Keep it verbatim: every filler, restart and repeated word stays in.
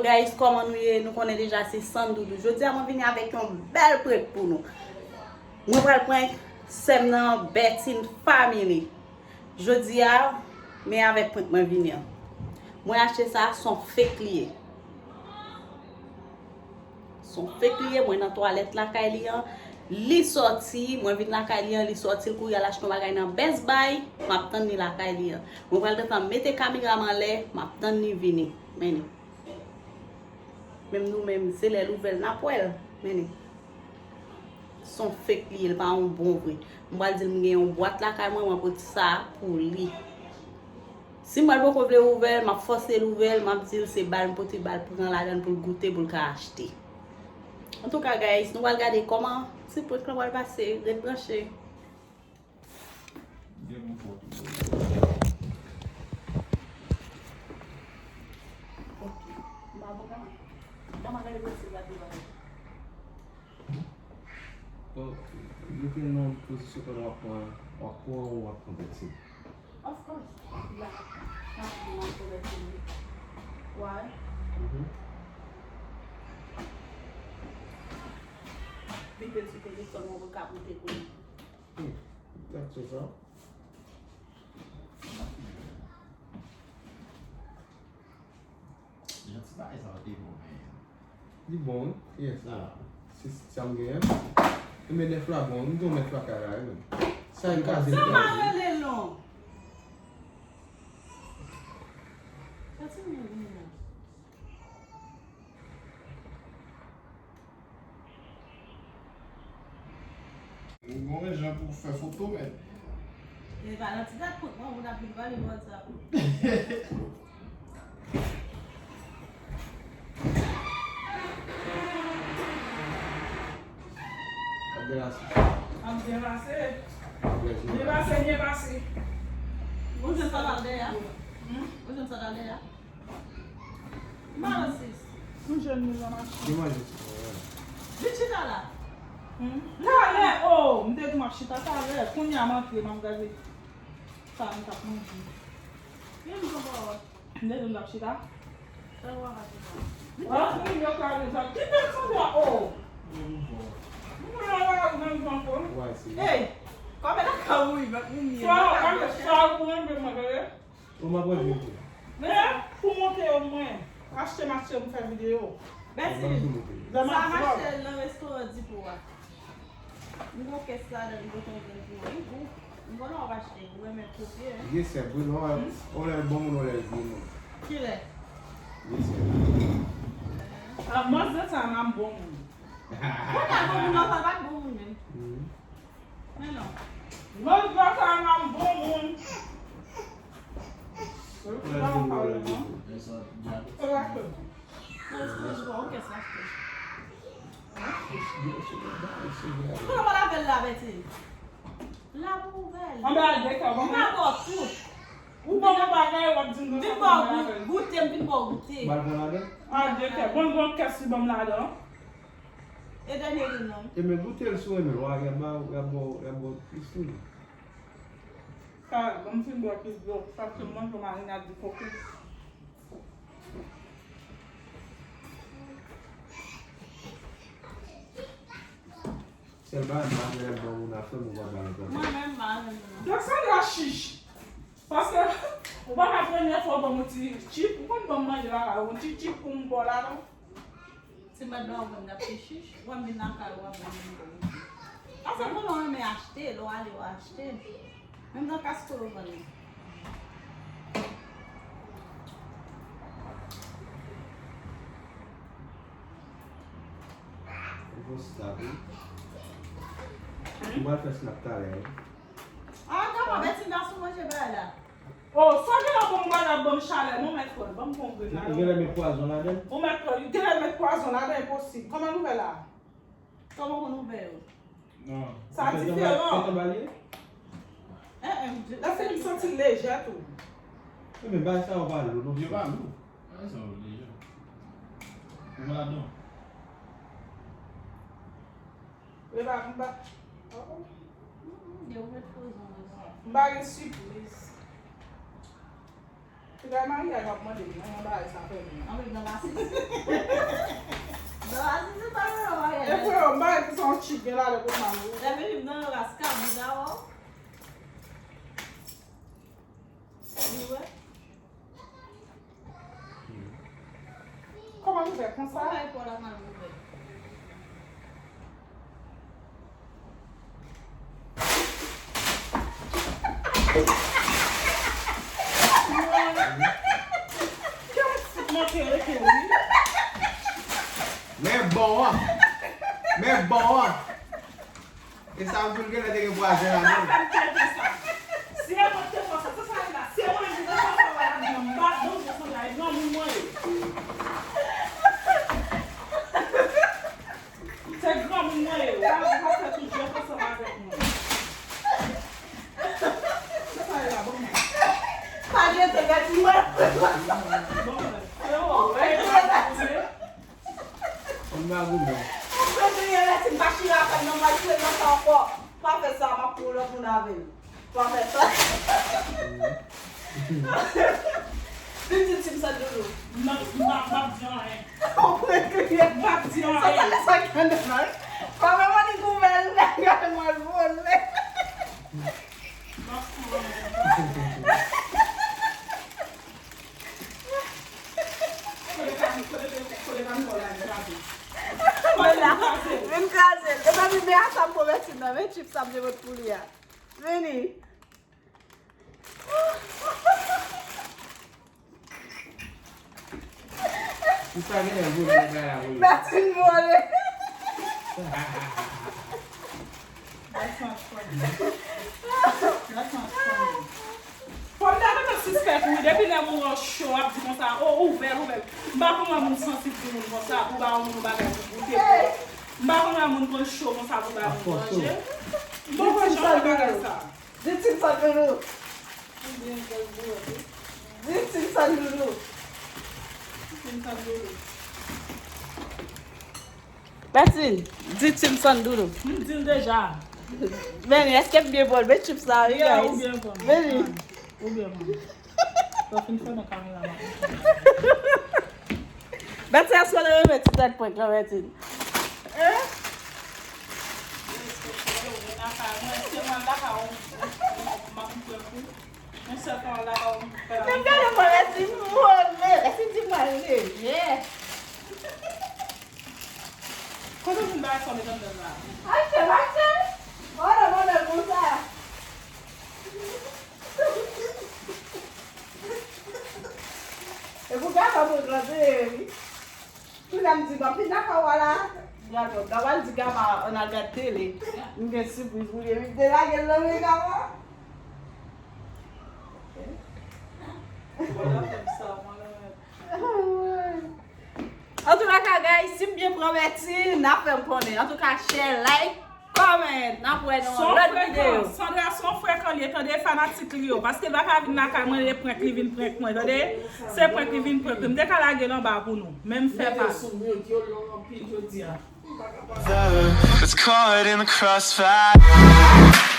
Guys, kòman nou ye? Nou konnen deja se Sandoudou. Jodi a mwen vini avèk yon bèl prank pou nou. Mwen pral prank sè m nan, Bertine Family. Jodi a, men avèk prank mwen vini an. Mwen achte sa, se yon fake li ye. Se yon fake li ye, mwen nan twalèt lakay li an. Li sòti, mwen vin lakay li an, li sòti, l kouri al achte yon bagay nan Best Buy, m ap tann li lakay li an. Mwen pral gentan mete kamera m anlè, m ap tann li vini. Men li. Menm nou menm, se lè l ouvè l n ap wè l. Men li. Se yon fake li ye, li pa yon bon vre. M pral di l m gen yon bwat lakay mwen, mwen pote sa pou li. Si m wè l poko vle ouvè l, m ap fòse l ouvè l, m ap di l se bal m pote, bal pran ladan l pou l goute, pou l ka achte. Antouka, guys, nou pral gade kòman ti prank lan pral pase. Ret branche. Gen moun fò tou. Ok. M pa bon, gade, gade, gade, gade. Bon, mete l nan pozisyon pandan w ap pran, w ap pran, w ap pran Bertine. Of course. La, m ap pran Bertine. Why? Mhm. Li te sou telefòn mwen, mwen ka moute pou li. Hmm. Tèt se sa. Jan ti bagay sa yo te bon, men. Li bon, wi. Yes, ah. Se sa m genyen. E men nèf la bon, m gen yon nèf lakay la, wi, men. Sa e kaze. Sa pa rele non. Sa ti moun nan. Ou gon jan pou fè foto, men. E pa nan ti dat kout, non, moun ap vin pale nan WhatsApp. Ap byen pase. Ap byen pase. Ap byen pase. Byen pase, byen pase. Ou jwenn sa la dèyè? Hmm? Ou jwenn sa la dèyè? Malo, sis. M jwenn li nan machin. Li manje ti bon, wi. Vin chita la. Hmm? Talè, oh, m te di m ap chita talè. Kounye a m antre, m ap gade sa m t ap manje. Vin, m pran pawòl. M te di m t ap chita. Sa w ap chita? Wè, kounye a yo ka rezon. Kite m sou dwa, oh. M konnen w ap nan zòn, oh. Ey, kòmè la ka mouri, bat mouri. Sa w ap, sa w ap manje, mwen, gade. Ou m ap wè vin tou. Men pou monte yo mwen. Achte m achte m fè videyo. Bèsi, sa m achte nan restoran Dipo a. M gon kès ladan, m pote yon grenn pou mwen. Wi, gou. M konnen w ap achte, ou renmen kopye, wi. Yes, sir. Wi, non, ou lè bon moun, ou lè vye moun. Kilè? Yes, sir. Ah, manzè sa nan bon moun. Kòmè bon moun nan, sa pa t bon moun menm. Mhm. Men non. Mwen gras a nan bon moun. Mwen di mwen lè di. Mwen di mwen, ok, sa. Kòman w lave l la, Betty? Lave ouvè l. Anba dèk la, bon. Ou pa bò tout. Ou bon, bon bagay, w ap di m konsa. Vin bò goute, m vin bò goute. Bal pran ladan? A dèk la, bon, bon kès li ban m ladan. E dènye youn nan. E men goute l si w renmen l, w a, y ap ba w, y ap ba w, y ap ba w plis toujou. Sa, ban m fin bwè plis dlo, paske m manje yon marinad de kokob. Sèl bagay, m pa vle lè m ban moun afè m, ou pa ba l ankò. Mwen menm, m pa renmen. Donk, sa la chich. Paske, ou pa ka premye fwa w ban m yon ti chip, ou konn ban m manje la, yon ti chip pou m bò la, non? Si m pa t ba w, mwen, m t ap fè chich. Wè m vin lakay ou, w ap ban m yon bon. Paske mwen, mwen renmen achte, lè w ale, w achte. Menm nan kas pou yo vann li. Ou fè sa tou. Ou pral fè snap talè, wi. Ah, gade, Betina sou manje bagay la. Oh, sa gen la bon bagay, bon chalè, non, mèt kòl, ban m pran grenn la. Ou genlè met pwazon ladan l? Ou mèt kòl, ou genlè met pwazon ladan, enposib. Kòman nouvèl la? Kòman konn ouvè yo? Non. Sa diferan. Fèt anba l ye? Eh, eh, lè fini m santi l lejè tou. Wi, men bagay sa yo pa lou, non. Yo pa lou. Bagay sa yo lejè. Ou ladan. E pa, m pa. Oh, oh. Mm, mm, yo met pwazon ladan. M pa gen sipriz. Gay maryaj w ap mande m nan yon bagay sa fè m. Anpil nan rasis. Nan rasis se pa yon bagay. E frè, yon bagay ki se yon chik gen ladan pou mami. Lè vini m nan yon ras kabou dawò. Ou wè? Kòman nou fè konsa? Kòman e pou la mal ouvè? Men bon an! Men bon an! E sa m di w genlè te gen pwazen ladan l. Si e mwen ki te fè sa, se sa li la. Si e mwen menm ki te fè sa, w ap di m pa bon, se sa, e granmoun mwen ye. Se granmoun mwen ye. W ap, w ap fè tout jwèt ansanm avèk mwen. Se sa li la, bon. Pa jete gati mwen. Bon, mwen. Se ou, mwen. Ann ba goumen. Ou konnen lè si m pa chire afè m nan, m pa chire nan sa ankò. Pa fè sa, m ap pran lòt moun avè l. Pa fè sa. Vin di Tim Sandoulou. M ap, m ap, m ap di anyen. Ou pran kriye. M ap di anyen. Sa, sa, sa, sa, sa, sa, sa, pa fè mwen ni gouvènè, gade mwen vole. M ap pran anyen. Vin kraze l. Epa, men a sa m pwomèt li nan, men chip sa m te pot pou li a. Vini. Ou sa genlè vole nan kay la vole. Bertine vole. That's not funny. That's not funny. Fò m ta gentan sispèk wi, depi lè moun wè w cho, w ap di konsa, o, ouvè l, ouvè l. M pa konn wè moun sansib pou moun konsa, pou ba yon moun yon bagay pou goute. M pa konn wè moun konn cho konsa pou ba moun manje. M poko wè jan de bagay sa. Di Tim Sandoulou. Di Tim Sandoulou. Tim Sandoulou. Bertine, di Tim Sandoulou. M di l deja. Vini, èske m byen pran l? Men chip sa, wi, guys. Ou byen pran l. Vini. Ou byen pran l. Lè w fin fèmen kamera, m ap montre w. Bertine, èske w te renmen ti tèt prank lan, Bertine? Hein? Mwen sèl fwa la pa wè m fè la. Lè m gade mwen, Bertine vole. Bertine di mwen lejè. Kote w vin bay fò met anndan la? Mache, mache. Mwen nan mwen nan konsa. E pou gade mwen grande, wi. Kounye a m di, m ap vin lakay w la. Gade, m ta pral di Gama ann al gad tele. M gen sipriz pou li. Epi m te lage l nan men Gama. Antouka, guys, si m byen pran Bertine, n a fè m konnen. Antouka, share, like, comment. N ap wè nan lòt videyo. Sandra se yon frekan li ye, tande, fanatik li yo. Paske l pa ka vin lakay mwen, li prank, li vin prank mwen, tande. Se prank li vin prank mwen. M te ka lage l anba pou nou. Men m fè pa. It's caught in the crossfire.